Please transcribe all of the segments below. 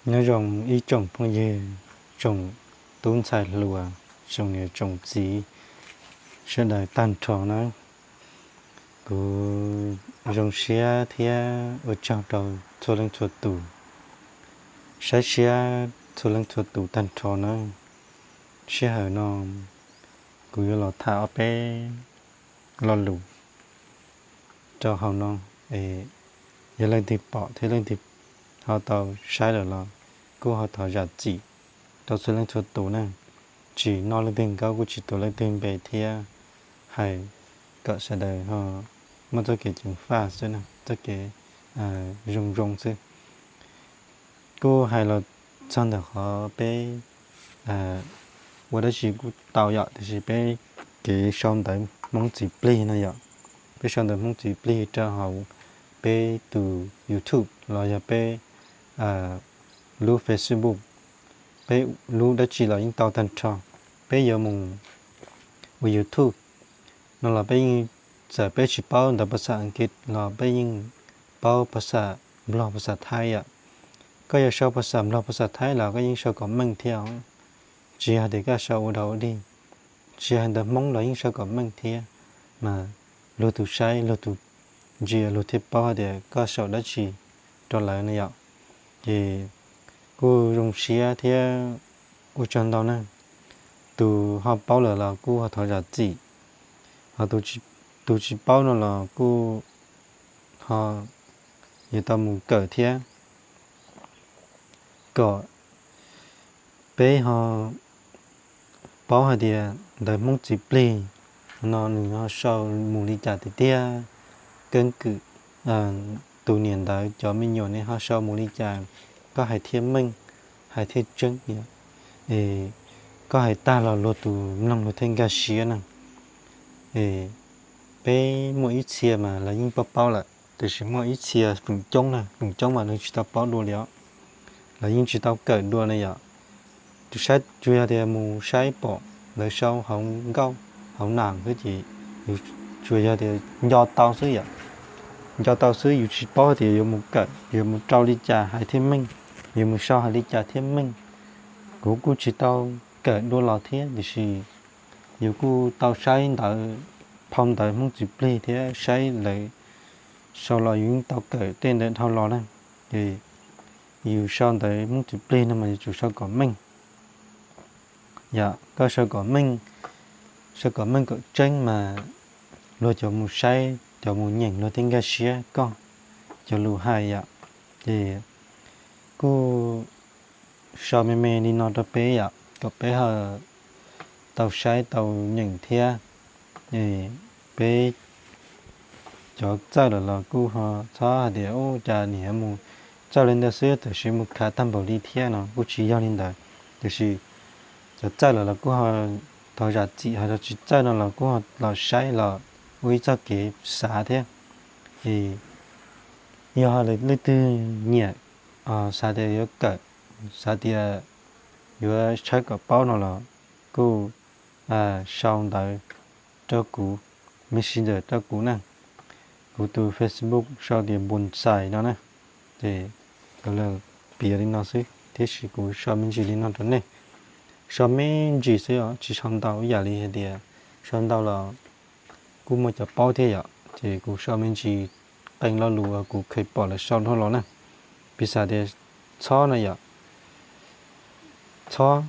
Nyob zoo ib tsoom phooj ywg, tsoom tub ntxhais hluas, tsoom niam tsoom txiv sawv daws tag nrho na. Kuv zoo siab thiab ua tsaug rau txhua leej txhua tus, saib siab txhua leej txhua tus tag nrho na. Sij hawm no kuv yuav los tham ob peb lo lus rau hauv no, es yog leej twg pom thiab leej twg ho tau saib lawm los kuj ho thov zam txim rau txhua leej txhua tus na. Tsis noj leej twg nkauj kuj tsis tuav leej twg npe thiab, hais kom sawv daws ho muaj txoj kev ceev faj xwb na, txoj kev zoo zoo xwb. Kuj hais los txog ntawm qhov peb ua dab tsi kuj tau yom, tiam sis peb kev sau ntawv Hmoob txiv plig no yom, peb sau ntawv Hmoob txiv plig rau hauv peb tus YouTube los yog peb lub Facebook, peb lub dab tsi los yeej tau tag nrho. Peb yuav mus ua YouTube no los peb yeej, txawm peb tsis paub ntawv phas xas Askiv los peb yeej paub phas xas Nplog phas xas Thaib yom. Koj yuav sau phas xas Nplog phas xas Thaib los koj yeej sau kom meej thiab os. Tsis yog tias koj sau ua dog ua dig, tsis yog ntawv Hmoob los yeej sau kom meej thiab, mas luag tus saib luag tus ntsia luag thiaj paub hais tias koj sau dab tsi rau lawv na yom. Ces kuj zoo siab thiab ua tsaug ntau na. Tus ho paub lawm los kuj ho thov zam txim, ho tus tsis paub no los kuj ho yuav tau mus kawm thiab, kom peb ho paub hais tias ntawv Hmoob txiv plig no nws ho sau mus li cas tiag tiag, keeb kwm tus niam ntawv cov me nyuam ne ho sau mus li cas, koj hais thiaj meej, hais thiaj tseeb, koj hais tag los luag tus mloog luag thiaj nkag siab na. Peb muaj ib txhia mas lawv yeej paub paub lawm, tiam sis muaj ib txhia feem coob na, feem coob mas nws tsis tau paub dua li os, lawv yeej tsis tau kawm dua na yom. Tus saib tsuas yog tias mus saib pom lawv sau hauv nkauj hauv nas xwb ces yus tsuas yog tias nco tau xwb yom, nco tau xwb, yus tsis paub tias yuav mus kawm yuav mus rau li cas hais thiaj meej, yuav mus sau hais li cas thiaj meej. Kuv kuj tsis tau kawm dua los thiab, tiam sis yus kuj tau saib ntawv, phau ntawv Hmoob txiv plig thiab saib lawv sau los yus yeej tau kawm tej ntawd dhau los na. Ces yus sau ntawv Hmoob txiv plig no mas yuav tsum sau kom meej. Yog koj sau kom meej, sau kom meej kom tseeb mas luag cov mus saib cov mus nyeem luag thiaj nkag siab koj cov lus hais yom. Ces kuj sau me me li no rau peb yom, kom peb ho tau saib tau nyeem thiab. Peb cov txawj lawm los kuj ho txhob hais tias ub cas niam mus txawj li ntawd xwb tab sis mus khav tag npaum li thiab no, kuj tsis yog li ntawd. Tiam sis cov txawj lawm los kuj ho thov zam txim, ho cov tsis txawj no los kuj ho los saib los ua ib txoj kev xav thiab. Es yog leej twg nyiam, xav tias yuav kawm, xav tias yuav tshawb kom paub no los kuj sau ntawv rau kuv, messenger rau kuv na. Kuv tus Facebook sau tias Npuas Xais no na. Ces kuv piav li no xwb, tiam sis kuv sau me ntsis li no rau nej, sau me ntsis xwb os, tsis sau ntau, ib yam li hais tias sau ntau los kuj muaj cov paub thiab yom. Ces kuv sau me ntsis qee lo lus uas kuv kheev pom lawv sau dhau los na. Piv xam tias txhob no yom, txhob,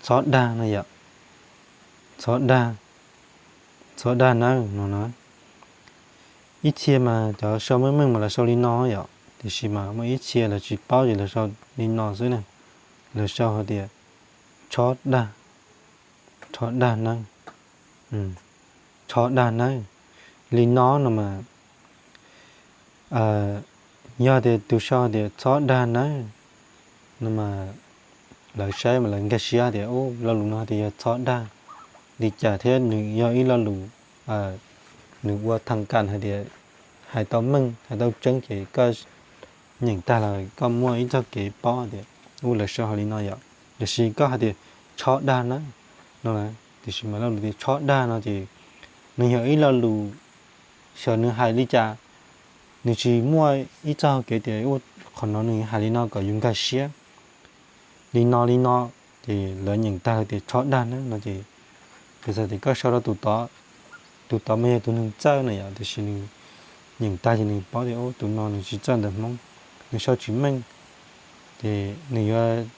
txhob dag no yom, txhob dag, txhob dag nawb no na. Ib txhia mas cov sau meej meej mas lawv sau li no yom, tiam sis mas muaj ib txhia lawv tsis paub ces lawv sau li no xwb na. Lawv sau hais tias txhob dag, txhob dag nawb, txhob dag nawb. Li no no mas yog tias tus sau tias txhob dag nawb no mas lawv saib mas lawv nkag siab tias ub lo lus no tias yog txhob dag li cas thiab nws yog ib lo lus nws ua thaj kas hais tias hais tau meej hais tau tseeb ces koj nyeem tag los koj muaj ib txoj kev paub tias ub lawv sau hais li no yom. Tiam sis koj hais tias txhob dag nawb no, tiam sis mas lo lus tias txhob dag no ces nws yog ib lo lus xyov nws hais li cas, nws tsis muaj ib txoj hau kev tias ua qhov no nws hais li no kom yus nkag siab li no li no, ces lawv nyeem tag lawv tias txhob dag na no ces, piv xam tias koj sau rau tus tod, tus tod mas yog tus neeg txawj na yom, tiam sis nws nyeem tag ces nws paub tias ub tus no nws tsis txawj ntawv Hmoob, nws sau tsis meej, ces nws yuav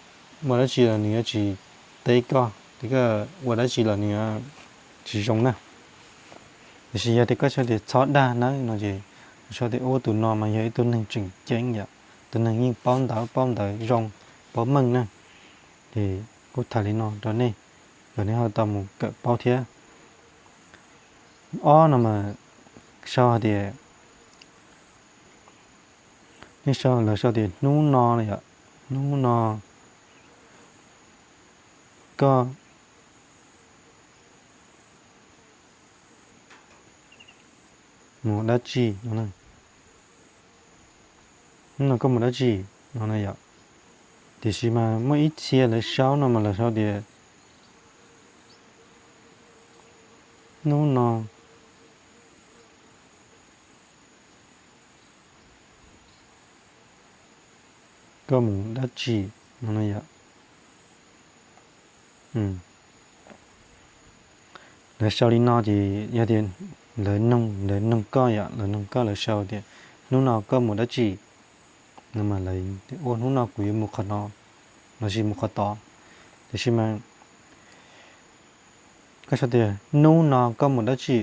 ua dab tsi los nws yuav tsis teb koj, tias koj ua dab tsi los nws yuav tsis zoo na. Tiam sis yog tias koj sau tias txhob dag nawb no ces, sau tias ub tus no mas yog ib tug neeg tseem ceeb yom, tus neeg yeej paub ntawv paub ntawv zoo, paub meej na. Ces kuv tham li no rau nej, kom nej ho tau mus kawm paub thiab. Ob no mas sau hais tias, nej sau, lawv sau tias hnub no yom, hnub no koj mus dab tsi no, hnub no koj mus dab tsi no na yom. Tiam sis mas muaj ib txhia lawv sau no mas lawv sau tias hnub no koj mus dab tsi no na yom. Lawv sau li no ces yog tias lawv noog, lawv noog koj yom, lawv noog koj lawv sau tias hnub no koj mus dab tsi no mas lawv tias ua hnub no kuv yuav mus qhov no lossis mus qhov tod. Tiam sis mas koj sau tias hnub no koj mus dab tsi,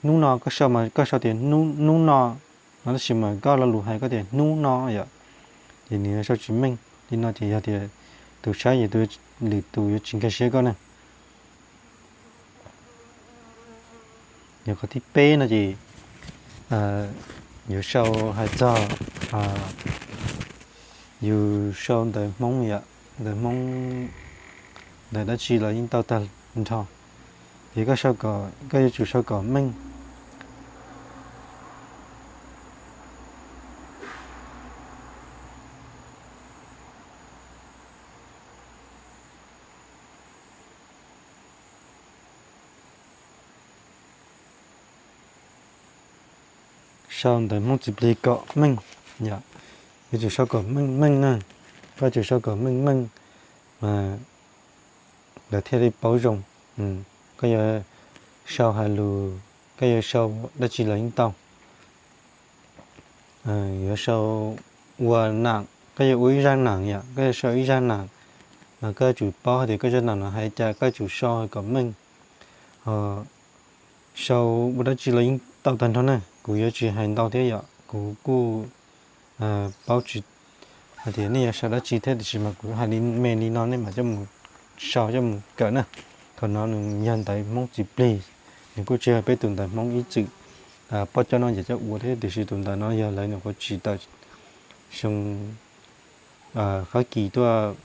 hnub no koj sau mas koj sau tias hnub no no, tab sis mas koj lo lus hais koj tias hnub no yom, ces nws yuav sau tsis meej. Li no ces yog tias tus saib ces tus, lwm tus yuav tsis nkag siab koj na. Yog qhov thib peb no ces yuav sau hais txog yus sau ntawv Hmoob yom, ntawv Hmoob, ntawv dab tsi los yeej tau tag nrho. Ces koj sau kom, koj yuav tsum sau kom meej. Sau ntawv Hmoob Txiv Plig kom meej yom, yuav tsum sau kom meej meej na. Koj tsum sau kom meej meej mas lawv thiaj li paub zoo. Koj yuav sau hais lus, koj yuav sau dab tsi los yeej tau. Yuav sau ua nam, koj yuav ua ib zaj nam yom, koj yuav sau ib zaj nam mas koj yuav tsum paub hais tias koj zaj nam no hais cas, koj yuav tsum sau hais kom meej. Sau ua dab tsi los yeej tau tag nrho na, kuv yuav tsis hais ntau thiab yom, kuv kuj paub tsis hais tias nej yuav sau dab tsi thiab, tiam sis mas kuv hais li me li no nej mam coj mus sau coj mus kawm na. Qhov no nws yog ntawv Hmoob Txiv Plig, nws kuj tsis yog peb tus ntawv Hmoob ib txwm poj coj noj ces coj ua thiab, tiam sis tus ntawv no yog lawv nyuam qhuav tsim tawm xyoo Fab Kis tuaj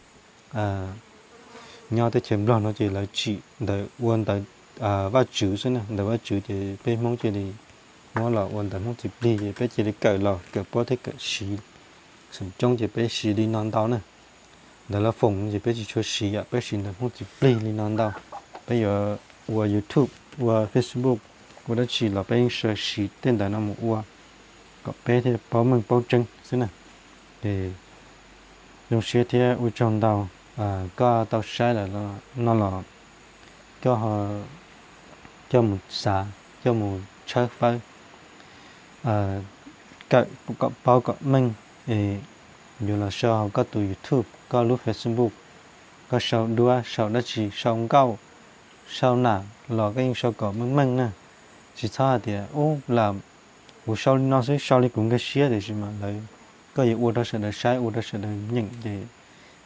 nyob teb chaws Nplog no ces lawv tsim ntawv ua ntawv Vajtswv xwb na, ntawv Vajtswv ces peb Hmoob cia li muab los ua ntawv Hmoob Txiv Plig ces peb cia li kawm los kawm paub thiab kawm siv. Xeem coob ces peb siv li no ntau na. Ntawv Lav Foom ces peb tsis tshua siv yom, peb siv ntawv Hmoob Txiv Plig li no ntau. Peb yuav ua YouTube, ua Facebook, ua dab tsi los peb yeej siv tej ntawv no mus ua kom peb thiaj paub meej paub tseeb xwb na. Es zoo siab thiab ua tsaug ntau koj tau saib lawm no los koj coj mus xav, coj mus tshawb fawb, kawm kom paub kom meej es yuav los sau hauv koj tus YouTube, koj lub Facebook, koj sau duab, sau dab tsi, sau nkauj, sau nam los koj yeej sau kom meej meej na. Tsis txhob hais tias ub lam kuv sau li no xwb, sau li kuv nkag siab, tiam sis mas lawv, koj yuav ua rau sawv daws saib, ua rau sawv daws nyeem ces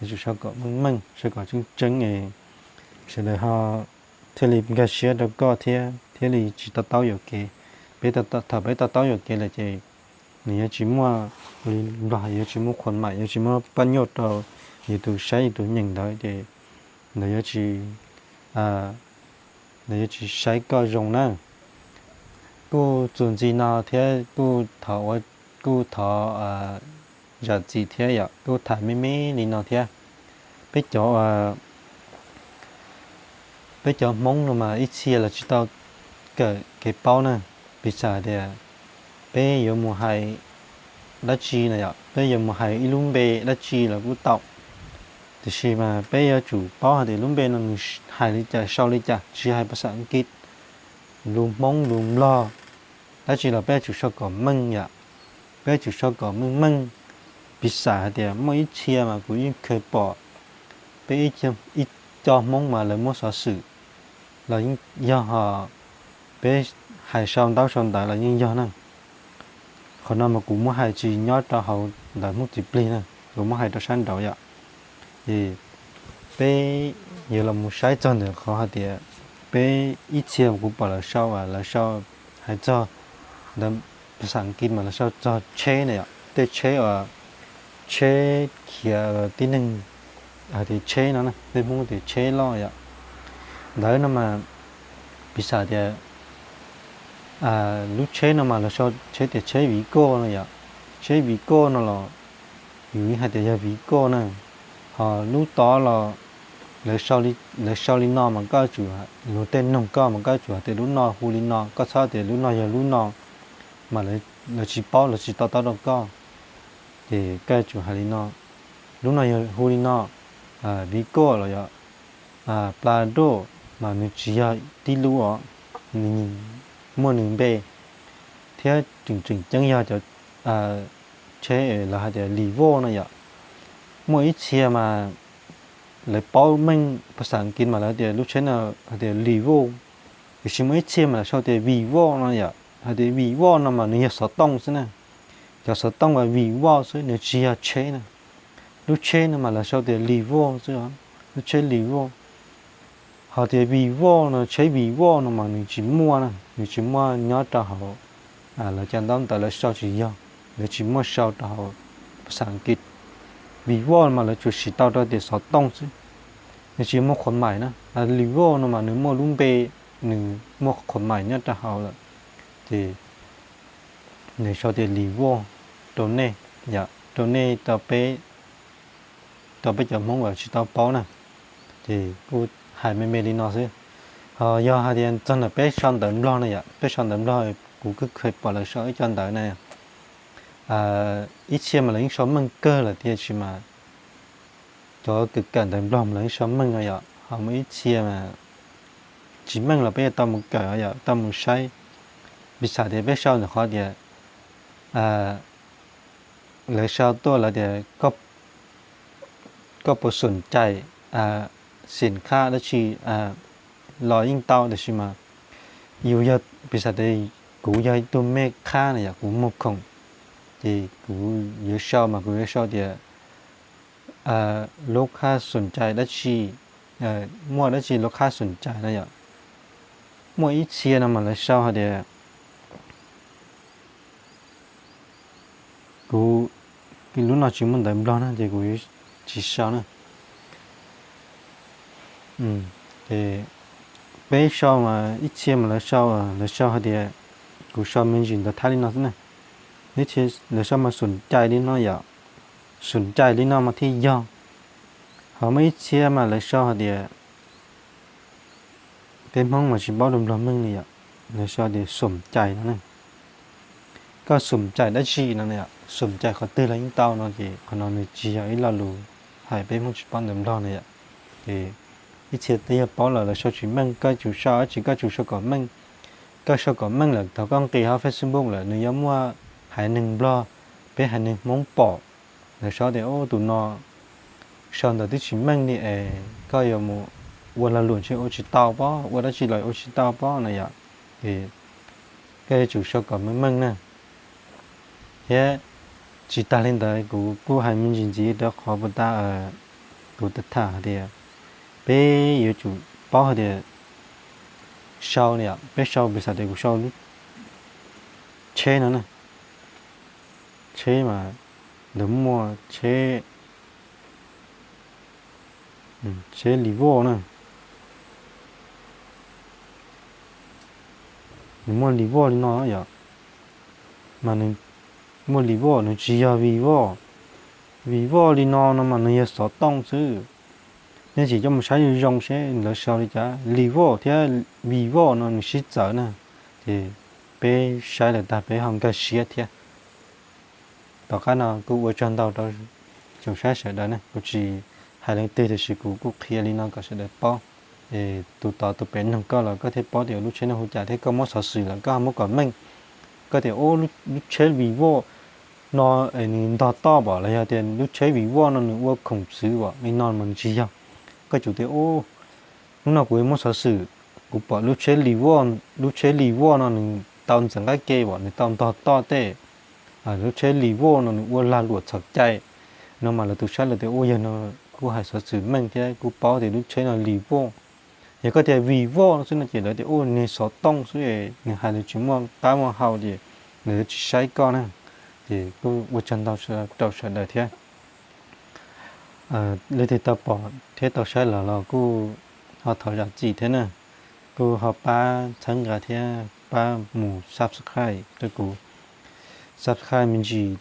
yuav tsum sau kom meej meej, sau kom tseeb tseeb es sawv daws ho thiaj li nkag siab rau koj thiab, thiaj li tsis to taub yuam kev. Peb, thaum peb to taub yuam kev lawm ces nws yuav tsis muaj, li Nplog yuav tsis muaj khuam maim, yuav tsis muaj paj nyuaj rau yus tus saib yus tus nyeem ntawd ces lawv yuav tsis, lawv yuav tsis saib koj zoo na. Kuj txuas ntxiv no thiab kuj thov, kuj thov zam txim thiab yom, kuj tham me me li no thiab. Peb cov, peb cov Hmoob no mas ib txhia los tsis tau kawm kev paub na, piv xam tias peb yuav mus hais dab tsi na yom, peb yuav mus hais ib lub npe dab tsi los kuj tau. Tiam sis mas peb yuav tsum paub hais tias lub npe no nws hais li cas sau li cas, tsis hais phas xas Askiv, lus Hmoob, lus Nplog, dab tsi los peb yuav tsum sau kom meej yom. Peb yuav tsum sau kom meej meej. Piv xam hais tias muaj ib txhia mas kuv yeej kheev pom peb ib co Hmoob mas lawv muab xov xwm los yeej yog, ho peb hais sau ntaub sau ntawv los yeej yog na. Qhov no mas kuv muab hais tsis nyob rau hauv ntawv Hmoob Txiv Plig na, kuv muab hais rau sab nraud yom. Es peb yuav los mus saib txog ntawm qhov hais tias peb ib txhia kuv pom lawv sau, lawv sau hais txog ntawm phas xas Askiv mas lawv sau txog tsheb na yom, tej tsheb uas tsheb khiav tib neeg, hais tias tsheb no na, peb Hmoob tias tsheb loj yom. Ntawd no mas piv xam tias lub tsheb no mas lawv sau tsheb tias tsheb Viv Koj no yom. Tsheb Viv Koj no los yus yeej hais tias yog Viv Koj na. Ho lub tod los lawv sau li no mas koj tsum, luag tej noog koj mas koj tsum hais tias lub no hu li no, koj txhob tias lub no yog lub no mas lawv tsis paub, lawv tsis to taub rau koj. Ces koj tsum hais li no, lub no yog hu li no, Viv Koj los yog Pla Doj, mas nws tsis yog tib lub os, nws muaj nws npe, thiab tseem tseem ceeb yog cov tsheb lawv hais tias Li Voj no yom. Muaj ib txhia mas lawv paub meej phas xas Askiv mas lawv tias lub tsheb no hais tias Li Voj, tiam sis muaj ib txhia mas lawv sau tias Vij Voj no yom. Hais tias Vij Voj no mas nws yog xov tooj xwb na. Cov xov tooj uas Vij Voj xwb, nws tsis yog tsheb na. Lub tsheb no mas lawv sau tias Li Voj xwb, lub tsheb Li Voj. Ho tias Vij Voj no, tsheb Vij Voj no mas nws tsis muaj na, nws tsis muaj nyob rau hauv lawv cov ntaub ntawv, lawv sau tsis yog, lawv tsis muaj sau rau hauv phas xas Askiv. Vij Voj mas lawv tsuas siv tau rau tias xov tooj xwb, nws tsis muaj qhuas maim na. Li Voj no mas nws muaj lub npe, nws muaj qhuas maim nyob rau hauv lawm. Ces nws sau tias Li Voj rau nej, yom, rau nej, rau peb cov Hmoob uas tsis tau paub na. Ces kuj hais me me li no xwb. Ho yog hais tias txog ntawm peb sau ntawv Nplog na yom, peb sau ntawv Nplog kuv kuj kheev pom lawv sau ib co ntawv na. Ib txhia mas lawv yeej sau meej kawg lawm tiam sis mas cov kawm kawm ntawv Nplog mas lawv yeej sau meej no yom, ho muaj ib txhia mas tsis meej los peb yuav tau mus kawm yom, tau mus saib. Piv xam tias peb sau ntawm qhov tias lawv sau tuaj lawv tias koj puas xoom cais xim khab dab tsi los yeej tau, tiam sis mas yus yog, piv xam tias kuv yog ib tug mej khab na yom, kuv muag khoom, ces kuv yuav sau mas kuv yuav sau tias lub khab xoom cais dab tsi, muaj dab tsi lub khab xoom cais no yom. Muaj ib txhia no mas lawv sau hais tias, kuv, lub no tsis muaj ntawv Nplog na ces kuv tsis sau na. Ces peb sau mas ib txhia mas lawv sau, lawv sau hais tias, kuv sau me ntsis ntawv Thaib li no xwb na. Ib txhia lawv sau mas xoom cais li no yom, xoom cais li no mas thiaj yog. Ho muaj ib txhia mas lawv sau hais tias, peb Hmoob mas tsis paub dua Nplog meej li yom, lawv sau tias xoom cais no ne. Koj xoom cais dab tsi no, xoom cais qhov twg los yeej tau no ces qhov no nws tsis yog ib lo lus hais peb Hmoob tsis paub ntawv Nplog na yom. Ces ib txhia twb yog paub los lawv sau tsis meej, koj tsum sau dab tsi koj tsum sau kom meej. Koj sau kom meej lawm thaum koj nqis hauv Facebook lawm nws yuav muaj haiv neeg Nplog, peb haiv neeg Hmoob pom, lawv sau tias ub tus no sau ntawv twb tsis meej li es koj yuav mus ua lag luam ntshe ua tsis tau pob, ua dab tsi los ua tsis tau pob no yom. Ces koj yuav tsum sau kom meej meej na. Thiab tsis tas li ntawd kuv kuj hais me ntsis ntxiv rau qhov puas tas, kuv tham hais tias peb yuav tsum paub hais tias sau li, peb sau piv xam tias kuv sau lub tsheb no na, tsheb mas ntawd muaj tsheb, tsheb Li Voj na, nws muaj Li Voj li no yom, mas nws muaj Li Voj, nws tsis yog Vij Voj. Vij Voj li no no mas nws yog xov tooj xwb. Nej sim coj mus saib zoo zoo seb lawv sau li cas, Li Voj thiab Vij Voj no nws sib txawv na. Ces peb saib lawm tag peb ho nkag siab thiab. Tom qab no kuj ua tsaug ntau rau tsoom saib sawv daws ne, kuv tsis hais leej twg tiam sis kuv kuj qhia li no kom sawv daws paub. Tus tod tus pem noog koj los koj thiaj paub tias lub tsheb no hu cas thiab koj muab xov xwm los koj ho muab kom meej. Koj tias lub tsheb Vivo no nws ntog toj pom los yog tias lub tsheb Vivo no nws ua khoom txwv pom li no mas tsis yog. Koj tsum tias hnub no kuv muab xov xwm, kuv pom lub tsheb Vivo, lub tsheb Vivo no nws tau ntxeev qab ke pom nws tau ntog toj tej, lub tsheb Vivo no nws ua lag luam txhaum cai no mas lawv tus saib lawv tias ua yawg no kuj hais xov xwm meej thiab kuj paub tias lub tsheb no Vivo. Yog koj tias Vivo no xwb no ces lawv tias ua niag xov tooj xwb, nws hais nws tsis muaj qab muaj hau ces lawv tsis saib koj na. Ces kuj ua tsaug ntau rau sawv daws thiab. Leej twg tau pom thiab tau saib los los kuj ho thov zam txim thiab na. Kuj ho pab txhawb nqa thiab pab mus subscribe rau kuv, subscribe me ntsis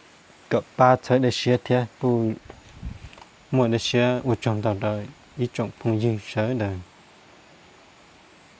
kom pab txhawb dej siab thiab kuj muaj dej siab. Ua tsaug ntau rau ib tsoom phooj ywg sawv daws.